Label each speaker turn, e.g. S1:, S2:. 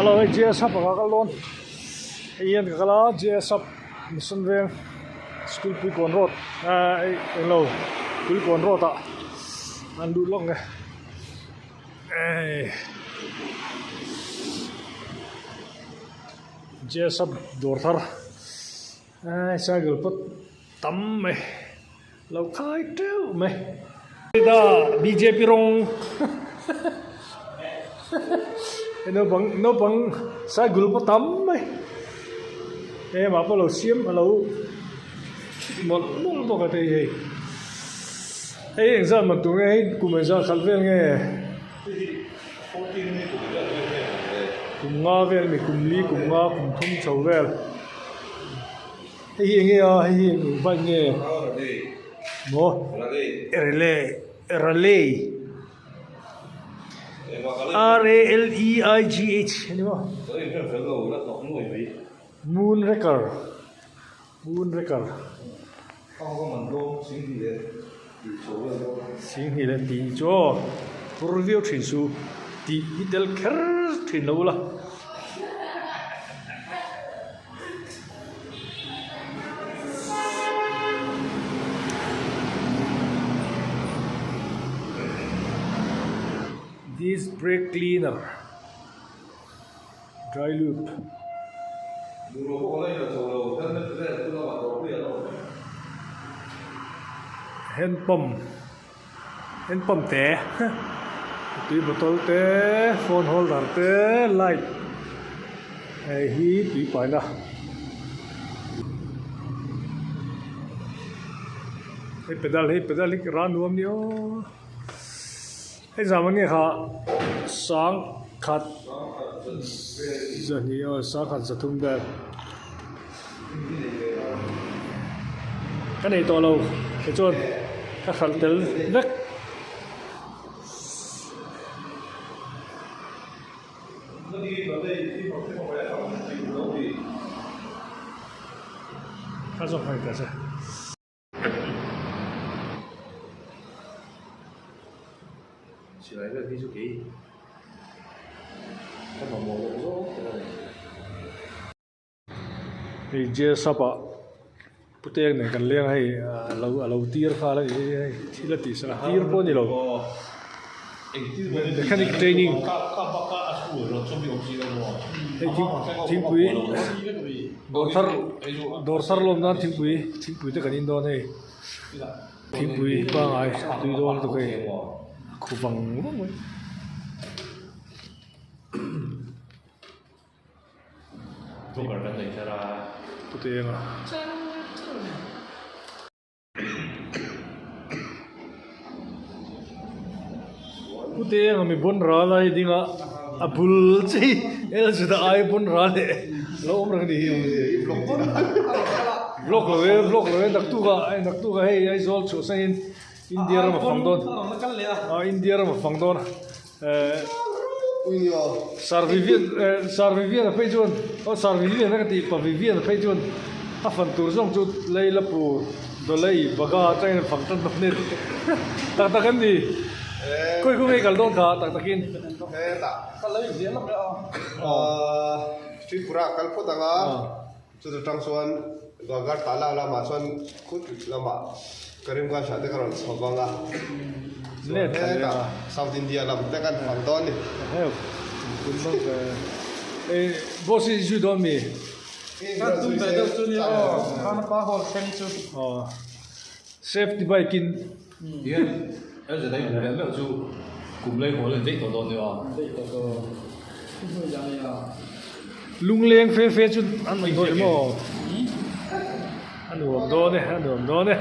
S1: Hello hei JS Hub ah ka kal dawn hei hian ka kal a JS Hub Mission Veng School Puikawn Road ahh hei englo Puikawn Road ah an luh lawk nge ehh JS Hub dawr thar ehh cycle pawt tam mai. Lo khai teuh mai. Heta bjp rawng hei naupang naupang cycle pawh tam mai hei amah pawh lo siam a lo mawlh mawlh bawk a te hi hei hei engzat man tur nge hei kum engzat khalh vel nge kum nga vel mi kum li kum nga kum thum chho vel. Hei hi enge a hei hi eng bike nge maw Raleigh Raleigh R A L E I G H ani maw Moon Wrecker Moon Wrecker Singhnih leh tih chu aw phur viau thin su tih hi tel kher thin lo ula. Disc brake cleaner dry lube. Hand pump hand pump te tui bottle te phone holder te light hei hi tui paina hei pedal hei pedal hi ran nuam nia aw. Hei zam ania kha sang khat zahnih aw sang khat zathum vel ka nei tawh lo kei chuan ka hralh tel vek. Kha zawk hmai ta che.
S2: Silai vel hi chu kei ka mamawh loh zawng tak a ni.
S1: Hei Jesap ah puteng nen kan leng a hei a lo tir nghal a ni hei thil a tih sak a tir pawh a ni lo mechanic training hei thingpui dawr thar dawr thar lawm nan thingpui thingpui te kan in dawn hei thingpui pangai tui dawn lutuk hei a khu vang vang mai. Puteng a. Puteng a mi bawn ral a hei ding a a bul che hi el chu ta ai bawn ral leh lo awm reng a ni hi vlog lo e vlog lo e naktuk ah hei naktuk ah hei Aizawl chhuahsan in India ram a fang dawn ah India ram a fang dawn a eh Sir Vivian eh Sir Vivian a phei chuan aw Sir Vivian a ka tih pa Vivian a phei chuan a fan tur zawng chu Leilapur Dawlei Baga atangin an fang tan dawn a ni tak tak an ni khawi khaw nge kal dawn kha tak takin
S3: Tripura kal phawt anga Chuta tang chuan Agartala lamah chuan khut lamah Karimganj ah te ka rawn chho vang a, chuan hetah South India lam te kan fang dawn a ni.
S1: Boss i zui dawn mi? Safety bike in.
S2: Hian LZI kum leh meuh chu kum lei hawl an daih tawh dawn nia.
S1: Lungleng fe fe chu an awm dawn em aw? A nuam dawn e, a nuam dawn e.